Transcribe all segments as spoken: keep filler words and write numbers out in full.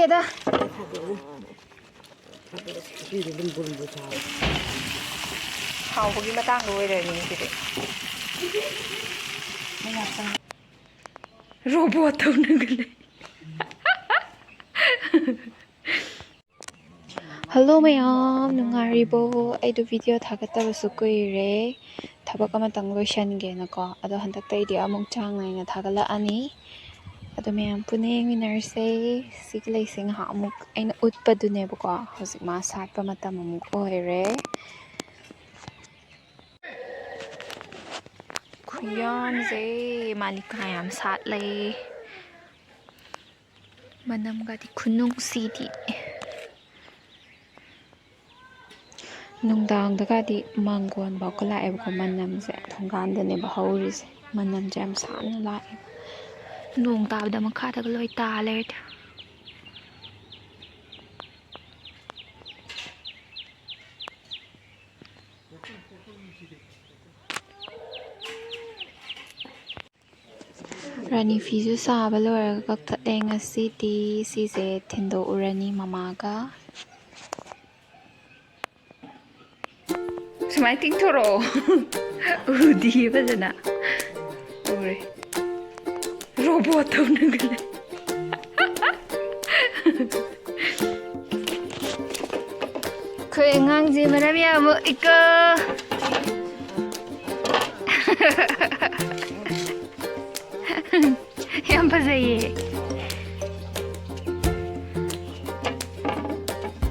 ꯗ꯫ ꯍꯥꯎꯕꯒꯤ ꯃꯇꯥꯡꯗ ꯑꯣꯏꯔꯅꯤ ꯁꯤꯗꯤ꯫ ꯔꯣꯕꯣꯠ ꯇꯧꯅꯒ ꯂꯩ꯫ ꯍꯜꯂꯣ ꯃꯌꯥꯝ, ꯅꯨꯡꯉꯥꯏꯔꯤꯕꯣ? ꯑꯩꯗꯣ ꯚꯤꯗꯤꯑꯣ ꯊꯥꯒꯠꯇꯕꯁꯨ ꯀꯨꯏꯔꯦ, ꯊꯕꯛ ꯑꯃꯇꯪ ꯂꯣꯏꯁꯟꯒꯦꯅꯀꯣ꯫ ꯑꯗꯣ ꯍꯟꯗꯛꯇꯩꯗꯤ ꯑꯃꯨꯛ ꯆꯥꯡ ꯅꯥꯏꯅ ꯊꯥꯒꯠꯂꯛꯑꯅꯤ꯫ ꯑꯗꯣ ꯃꯌꯥꯝ ꯄꯨꯟꯅ ꯌꯦꯡꯃꯤꯟꯅꯔꯁꯦ꯫ ꯁꯤꯒꯤ ꯂꯩꯁꯦ ꯉꯥꯏꯍꯥꯛ ꯑꯃꯨꯛ ꯑꯩꯅ ꯎꯠꯄꯗꯨꯅꯦꯕꯀꯣ, ꯍꯧꯖꯤꯛ ꯃꯥ ꯁꯥꯠꯄ ꯃꯇꯝ ꯑꯃꯨꯛ ꯑꯣꯏꯔꯦ꯫ ꯈꯨꯌꯥꯝꯁꯦ, ꯃꯥꯂꯤꯀꯥ ꯌꯥꯝ ꯁꯥꯠꯂꯦ꯫ ꯃꯅꯝꯒꯗꯤ ꯈꯨꯅꯨꯡꯁꯤꯗꯤ꯫ ꯅꯨꯡꯗꯥꯡꯗꯒꯗꯤ ꯃꯥꯡꯒꯣꯟꯐꯥꯎꯒ ꯂꯥꯛꯑꯦꯕꯀꯣ, ꯃꯅꯝꯁꯦ꯫ ꯊꯣꯡꯒꯥꯟꯗꯅꯦꯕ ꯍꯧꯔꯤꯁꯦ꯫ ꯃꯅꯝꯁꯦ ꯌꯥꯝ ꯁꯥꯅ ꯂꯥꯛꯑꯦꯕ꯫ ꯅꯣꯡ ꯇꯥꯕꯗ ꯃꯈꯥꯗꯒ ꯂꯣꯏ ꯇꯥ ꯂꯩꯔꯦ꯫ ꯔꯥꯅꯤ ꯐꯤꯁꯨ ꯁꯥꯕ ꯂꯣꯏꯔꯒ ꯀꯛꯊꯠꯂꯦ ꯉꯁꯤꯗꯤ꯫ ꯁꯤꯁꯦ ꯊꯤꯟꯗꯣꯛꯎꯔꯅꯤ ꯃꯃꯥꯒ꯫ ꯁꯨꯃꯥꯏꯅ ꯇꯤꯡꯊꯣꯔꯛꯑꯣ꯫ ꯎꯗꯤꯌꯦ ꯐꯖꯅ꯫ ꯎꯔꯦ꯫ ꯔꯣꯕꯣꯠ ꯇꯧꯅꯒ ꯂꯩ꯫ ꯑꯩꯈꯣꯏ ꯑꯉꯥꯡꯁꯦ ꯃꯔꯝ ꯌꯥꯝ ꯃꯣꯛꯏꯀꯣ꯫ ꯌꯥꯝ ꯐꯖꯩꯌꯦ꯫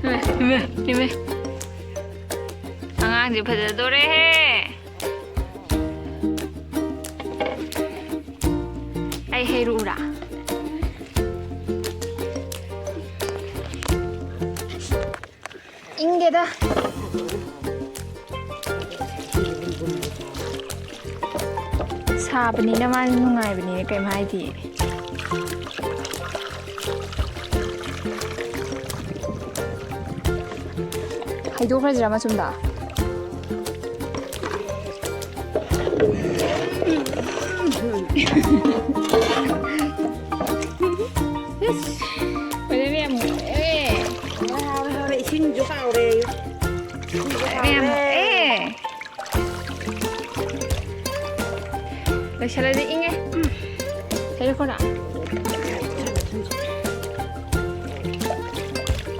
ꯏꯃꯦ, ꯏꯃꯦ, ꯏꯃꯦ꯫ ꯑꯉꯥꯡꯁꯦ ꯐꯖꯗꯣꯔꯦꯍꯦ꯫ ꯑꯩ ꯍꯩꯔꯨꯛꯎꯔꯥ? ꯏꯪꯗꯦꯗ꯫ ꯁꯥꯕꯅꯤꯅ ꯃꯥꯗꯤ ꯅꯨꯡꯉꯥꯏꯕꯅꯤꯅ ꯀꯩꯝ ꯍꯥꯏꯗꯦ꯫ ꯍꯩꯗꯣꯛꯈ꯭ꯔꯁꯤꯔꯥ ꯃꯆꯨꯝꯗ? ꯃꯅꯝ ꯌꯥꯝ ꯁꯤꯡꯁꯨ ꯍꯥꯎꯔꯦ꯫ ꯃꯌꯥꯝ, ꯑꯦ꯫ ꯂꯣꯏꯁꯜꯂꯗꯤ ꯏꯪꯉꯦ꯫ ꯎꯝ꯫ ꯍꯩꯔꯛꯈꯣꯔꯥ?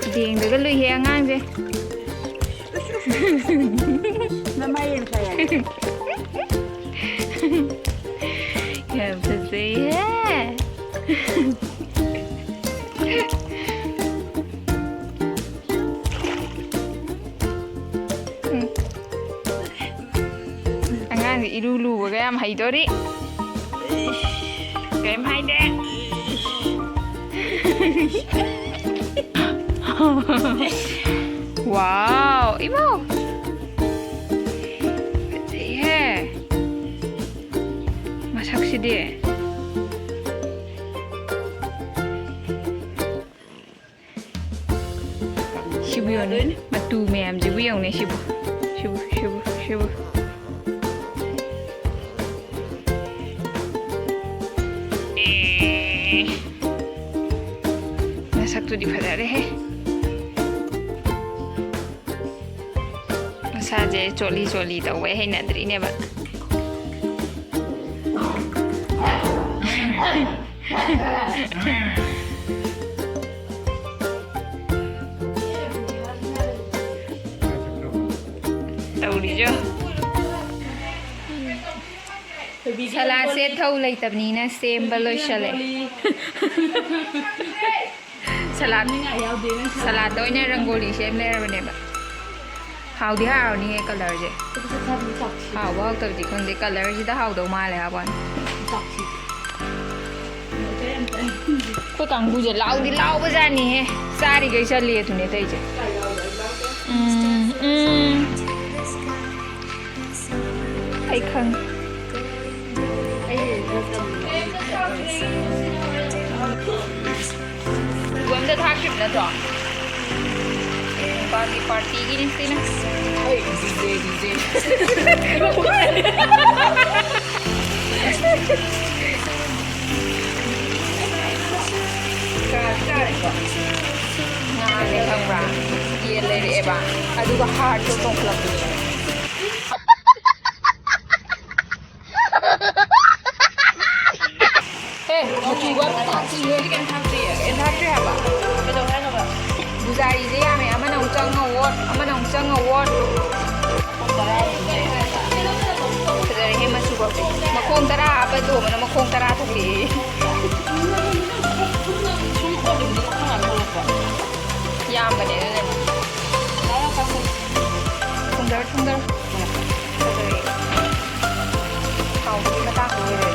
ꯈꯨꯗꯦꯡꯗꯒ ꯂꯨꯏꯍꯦ ꯑꯉꯥꯡꯁꯦ꯫ ꯅꯃꯥꯏ ꯌꯦꯡ ꯐꯩ ꯍꯥꯏ꯫ ꯌꯥꯝ ꯐꯖꯩꯍꯦ꯫ ꯎꯝ꯫ ꯑꯉꯥꯡꯁꯦ ꯏꯔꯨ ꯂꯨꯕꯒ ꯌꯥꯝ ꯍꯩꯗꯣꯔꯤ꯫ ꯀꯩꯝ ꯍꯥꯏꯗꯦ꯫ ꯋꯥꯎ, ꯏꯃꯥꯎ! ꯐꯖꯩꯍꯦ꯫ ꯃꯁꯛꯁꯤꯗꯤ꯫ ꯁꯤꯕꯨ ꯌꯦꯡꯉꯨꯅꯦ꯫ ꯃꯇꯨ ꯃꯌꯥꯝꯁꯤꯕꯨ ꯌꯦꯡꯉꯨꯅꯦ, ꯁꯤꯕꯨ꯫ ꯁꯤꯕꯨ, ꯁꯤꯕꯨ, ꯁꯤꯕꯨ꯫ ꯑꯦ꯫ ꯃꯁꯛꯇꯨꯗꯤ ꯐꯖꯔꯦꯍꯦ꯫ ꯃꯁꯥꯁꯦ ꯆꯣꯠꯂꯤ ꯆꯣꯠꯂꯤ ꯇꯧꯕꯩ ꯍꯩꯅꯗ꯭ꯔꯤꯅꯦꯕ꯫ ꯇꯧꯔꯤꯖꯣ꯫ ꯁꯂꯥꯠꯁꯦ ꯊꯧ ꯂꯩꯇꯕꯅꯤꯅ ꯁꯦꯝꯕ ꯂꯣꯏꯁꯜꯂꯦ꯫ ꯁꯂꯥꯠ, ꯁꯂꯥꯠꯇ ꯑꯣꯏꯅ ꯔꯪꯒꯣꯂꯤ ꯁꯦꯝ ꯂꯩꯔꯕꯅꯦꯕ꯫ ꯍꯥꯎꯗꯤ ꯍꯥꯎꯔꯅꯤꯌꯦ ꯀꯂꯔꯁꯦ꯫ ꯍꯥꯎꯕ ꯍꯥꯎꯇꯕꯗꯤ ꯈꯪꯗꯦ, ꯀꯂꯔꯁꯤꯗ ꯍꯥꯎꯗꯧ ꯃꯥꯜꯂꯦ ꯍꯥꯏꯕ ꯋꯥꯅꯤ꯫ ꯑꯩꯈꯣꯏ ꯀꯥꯡꯕꯨꯁꯦ ꯂꯥꯎꯗꯤ ꯂꯥꯎꯕꯖꯥꯠꯅꯤꯍꯦ꯫ ꯆꯥꯔꯤꯈꯩ ꯆꯠꯂꯤ ꯑꯗꯨꯅꯦ ꯇꯧꯔꯤꯁꯦ꯫ ꯎꯝ, ꯎꯝ꯫ ꯑꯩ ꯈꯪꯉꯦ꯫ ꯒ꯭ꯔꯨꯞ ꯑꯝꯗ ꯊꯥꯈꯤꯕ ꯅꯠꯇ꯭ꯔꯣ? ꯅꯨꯄꯥꯒꯤ ꯄꯥꯔꯇꯤꯒꯤꯅꯤ ꯁꯤꯅ꯫ ꯑꯩ ꯗꯤ ꯖꯦ, ꯗꯤ ꯖꯦ꯫ ꯀꯥꯗꯤ ꯀꯥꯔꯦꯀꯣ꯫ ꯉꯥꯁꯦ ꯈꯪꯕ꯭ꯔꯥ? ꯑꯗꯨꯒ ꯍꯥꯔꯠꯇꯣ ꯆꯣꯡꯈꯠꯂꯛꯄꯅꯦ꯫ ꯑꯦ, ꯃꯆꯨꯒ ꯑꯝꯇ ꯊꯥꯛꯇ꯭ꯔꯤꯌꯦ꯫ ꯀꯩꯝ ꯊꯥꯛꯇ꯭ꯔꯤꯌꯦ꯫ ꯀꯩꯝ ꯊꯥꯛꯇ꯭ꯔꯤ ꯍꯥꯏꯕ꯫ ꯀꯩꯗꯧ ꯍꯥꯏꯅꯣꯕ? ꯕꯨꯖꯥꯔꯤꯁꯦ ꯌꯥꯝꯃꯦ꯫ ꯑꯃꯅ ꯑꯃꯨꯛ ꯆꯪꯉ ꯑꯣꯠ, ꯑꯃꯅ ꯑꯃꯨꯛ ꯆꯪꯉ ꯑꯣꯠ꯫ ꯐꯖꯔꯦꯍꯦ ꯃꯆꯨꯒ꯫ ꯃꯈꯣꯡ ꯇꯔꯥ ꯍꯥꯞꯄ ꯇꯣꯝꯕꯅ ꯃꯈꯣꯡ ꯇꯔꯥ ꯊꯣꯛꯂꯛꯑꯦ꯫ ꯁꯨꯝ ꯑꯣꯠꯂꯤꯕꯗꯨ ꯃꯈꯣꯡ ꯌꯥꯝ ꯊꯣꯛꯂꯛꯄ꯫ ꯌꯥꯝꯕꯅꯦ ꯑꯗꯨꯅꯅꯦ꯫ ꯊꯨꯝꯗꯔꯣ, ꯊꯨꯝꯗꯔꯣ꯫ ꯐꯖꯔꯦ꯫ ꯍꯥꯎꯕꯒꯤ ꯃꯇꯥꯡꯗ ꯑꯣꯏꯔꯦ꯫